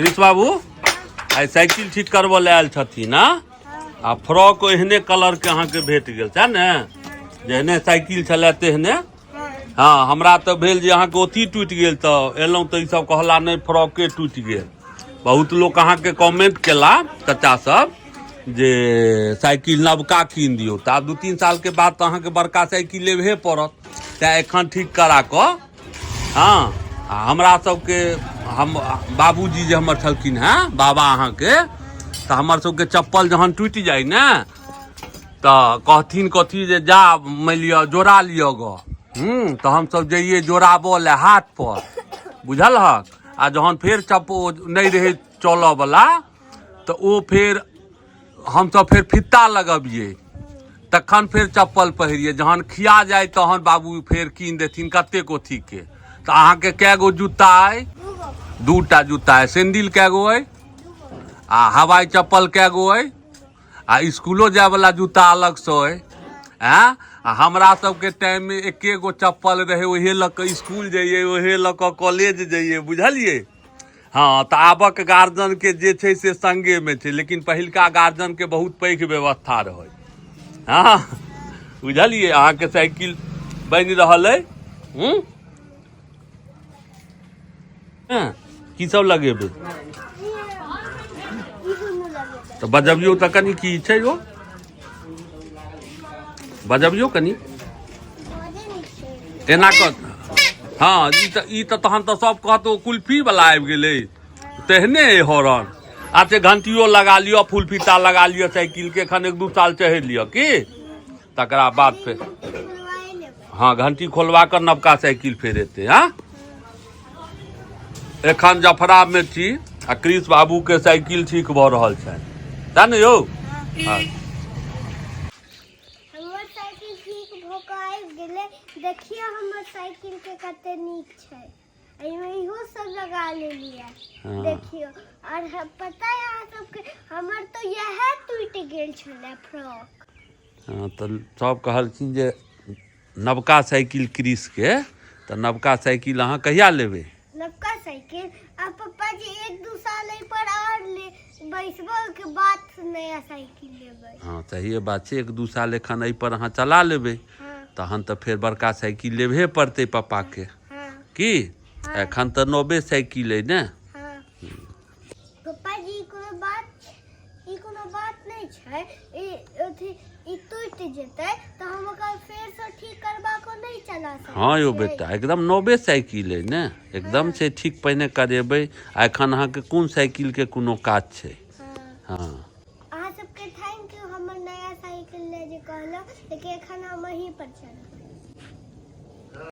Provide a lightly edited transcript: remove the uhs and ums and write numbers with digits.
कृष्ण बाबू आइ साइकिल ठीक करबऽ लए आयल छथिन। आ फ्रॉक एहने कलरके अहाँके भेट गेल, सएह ने? जेहने साइकिल छलै तेहने। हँ, हमरा तऽ भेल जे अहाँके ओथी टूटि गेल, तऽ एलहुँ तऽ ईसभ कहला नहि, फ्रॉके टूटि गेल। बहुत लोक अहाँके कमेंट केला चाचा सब जे साइकिल नवका कीन दियौ। तऽ आब 2-3 सालके बाद तऽ अहाँके बड़का साइकिल लेबहे पड़त, तेँ एखन ठीक करा कऽ। हँ, आ हमरा सबके हम बाबूजी जे हमर छलखिन हेँ, बाबा अहाँके, तऽ हमर सबके चप्पल जहन टूटि जाइ ने तऽ कहथिन कथी जे जा मानि लिअ जोड़ा लिअ गऽ। तऽ हमसब जइए जोड़ाबऽ लए हाट पर, बुझल हक? आ जहन फेर चप्पल नहि रहै चलऽ वला तऽ ओ फेर हमसब फेर फित्ता लगबियै, तखन फेर चप्पल पहिरियै। जहन खिया जाय तहन बाबू फेर कीन देथिन कतेक अथीके। तऽ अहाँके कए गो जूता अइ? दूटा जूता अइ। सैंडिल कए गो अइ? आ हवाई चप्पल कए गो अइ? आ स्कूलो जायवला जूता अलगसँ अइ? आँय, आ हमरा सबके टाइममे एके गो चप्पल रहै, ओहे लऽ कऽ स्कूल जइयै, ओहे लऽ कऽ कॉलेज जइयै, बुझलियै? हँ, तऽ आबक गार्जियनके जे छै से संगेमे छै, लेकिन पहिलका गार्जियनके बहुत पैघ व्यवस्था रहै। हँ, बुझलियै? अहाँके साइकिल बनि रहल अइ। हूँ हँ, की सब लगेबै? तऽ बजबियौ तऽ कनि, की छै यौ? बजबियौ कनि एना कऽ। हँ, ई तऽ तहन तऽ सब कहत ओ कुल्फी वाला आबि गेलै, तेहने अइ हॉर्न। अच्छा, घंटियो लगा लिअ, फूल फीता लगा लिअ। साइकिल के एखन 1-2 साल चढ़ि लिअ की, तकरा बाद फेर। हँ, घंटी खोलवा कऽ नवका साइकिल फेर एतै। हँ, एखन जफरामे छी आ कृष बाबूके साइकिल ठीक भऽ रहल छनि, सएह ने यौ? हँ। हमर साइकिल ठीक भऽ कऽ आबि गेलै। देखियौ, हमर साइकिल के कते नीक छै। एहिमे इहो सब लगा लेलियै। देखियौ, और पता है अहाँ सबके, हमर तऽ इएह टूटि गेल छलै फ्रॉक। हँ, तऽ सब कहलखिन जे नवका साइकिल क्रिसके। तऽ नवका साइकिल अहाँ कहिया लेबै? नवका साइकिल आ पप्पा जी, 1-2 साल एहि पर आर ले बैसबो के बाद नया साइकिल लेबै। हँ, सहिए बात छै। 1-2 साल एखन एहिपर अहाँ चला लेबै। तहन तऽ फेर बड़का साइकिल लेबहे पड़तै पप्पाके। की? एखन तऽ नवे साइकिल अइ ने। हँ पप्पा जी, कोनो बात, ई कोनो बात नहि छै। ई अथी ई टूटि जेतै तऽ हम ओकरा फेरसँ ठीक करबा कऽ नहि चला सकै हँ यौ छियै? बेटा, एकदम नवे साइकिल अइ ने, एकदम छै ठीक। पहिने करेबै। आ एखन अहाँके कोन साइकिलके कोनो काज छै? अहाँ सबके thank you, हमर नया साइकिल ले जे कहलहुँ, लेकिन एखन हम अही पर चलबै।